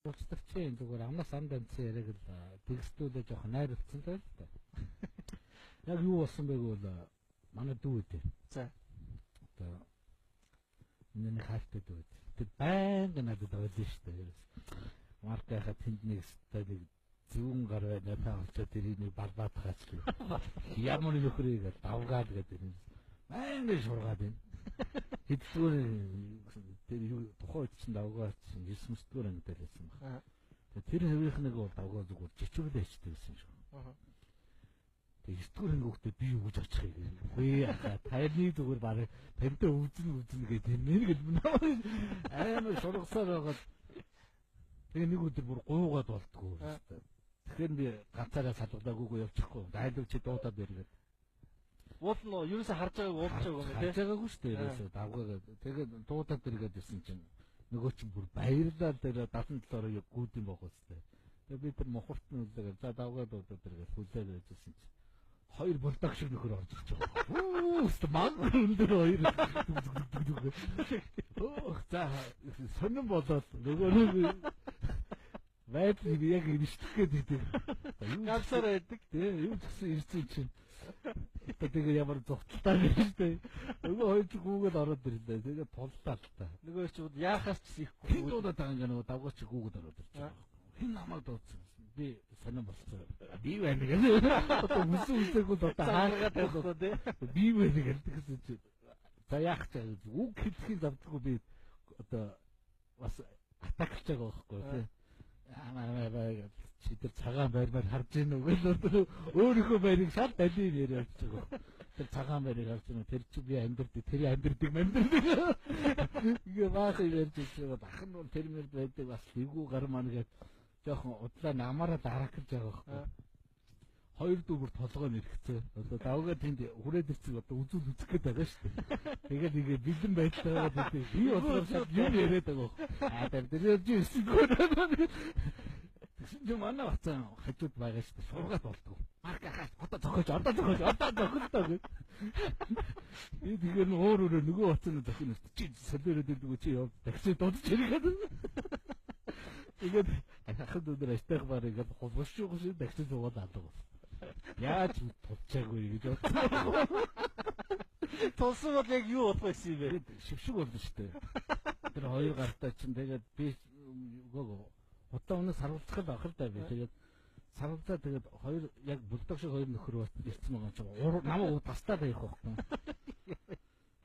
Уулзтагчийн зүгээр амнаас ам дамжсан яриаг л тэгсдүүлээ жоохон найруулсан л та. Яг юу болсон бэ гэвэл манай дүү үү. За. Одоо миний хайртай дүү. Тэр байнга надад ойлно шүү дээ. Марк яхаа тэнд нэг өстой нэг зүүн гар байна та олцоо тэрийг нэг барбаатгаач гэх. Ямар нөхрийг давгаад гэдэг юм. Байнга шургаад байна. Хэддүгээр тэр юу тухайн үед чинь давгаад чинь 9 мөсдүгээр ангид байсан баг. Тэр хэвийнх нэг бол давгаа зүгээр жичүүлээ ичдэг гэсэн юм шиг. Тэгээ 9 дугаар анги хүүхдээ би юу гэж очих юм. Үгүй яхаа таны зүгээр баг тантай өвзөн өвзөн гэдэг нэг л амар шургасаар байгаад тэгээ нэг өдөр бүр гуугаад болтгоо. Тэгэхээр би ганцаараа салгадаагүйгүй явчихгүй. Дайлуу чи дуудаад иргээд. Уулна уу? Юусаа харж байгааг уулж байгаа юм тий. Харж байгаагүй шүү дээ. Ерөөсөө давгаагаад тэгээд дуудаад иргээд ирсэн чинь нөгөө чинь бүр баярлал дээр 77-оор гүйд юм байх үстэй. Тэгээ би тэр мухарт нь үлээгээд за давгаа дуудаад иргээд хүлээд байжсэн чинь хоёр булдаг шиг нөхөр орж ирж байгаа. Үу маг өндөр хоёр. Өөх за сонирн болоод нөгөө нэг байдал яг иржлэх гээд идэг. Ганцаар байдаг. Тий, юу ч гэсэн ирсэн чинь. Одоо тэгээ ямар зүгтэлтэй юм шүү дээ. Нөгөө хоёр ч гүүгээд ороод ирлээ. Тэгээ туллаа л та. Нөгөө ч яахаас ч ихгүй. Хэн дуудаад байгаа юм нөгөө давгаач гүүгээд ороод ирж байгаа. Хэн намайг дуудсан? Би сонирн болцсон. Би байна гэх. Одоо үсэн үсээгүй л одоо хаагаад тавьсан тий. Би байна гэсэн чинь. За яах ч үг хэлэхийн завдаггүй би одоо бас атаклж байгаа байхгүй тий. Амаа чи тэр цагаан байрмаар харж гин үү гэл өөрийнхөө байрыг шал далийн яриа явж байгаа. Тэр цагаан байрыг харж гин тэр чи би амьдрдаг тэр амьдрдаг амьдрдаг. Ингээ баах юм ярьж байгаа. Ах нь бол тэр мэрд байдаг бас эвгүй гар маань гээд жоохон удлаа намаараа дараах гэж байгаа байхгүй. Хоёр дүү бүр толгой нь эргэцээ. Одоо давгаа тэнд хүрээд ирсэн одоо үзүүл үзэх гээд байгаа шүү дээ. Тэгээд ингээ бэлэн байдалтай байгаа гэдэг. Би болохоор шал юм яриад байгаа байхгүй. Аа тэр явж ирсэнгүй. Тэгсэн чинь манай бацаан хажууд байгаа шүү дээ. Шургаад болдгоо. Марк ахаа одоо зохиож одоо зохиож одоо зохилтоо гэж. Би тэгэхээр өөр өөрөө нөгөө бацааны зохино шүү дээ. Чи солиороод ирдэг чи яв. Такси дуудаж ирэхэд. Тэгээд ахад өндөр аштайх бар ингээд хулгашгүй шиг такси суугаад алга болсон. Яаж тулчаагүй гэж бодсон. Тулсан бол яг юу болох байсан юм бэ? Шившиг болно шүү дээ. Тэр хоёр гартаа чинь тэгээд би үгүй удаа өнөө сарвалцах л ах л да би тэгээд сарвалцаа тэгээд хоёр яг булдаг шиг хоёр нөхөр ирсэн байгаа чинь намайг тастаа таях байхгүй.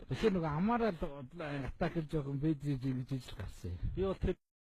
Тэгэхээр нөгөө амаараа атак жоохон бэзэж ингэж ижил гарсан. Би бол тэр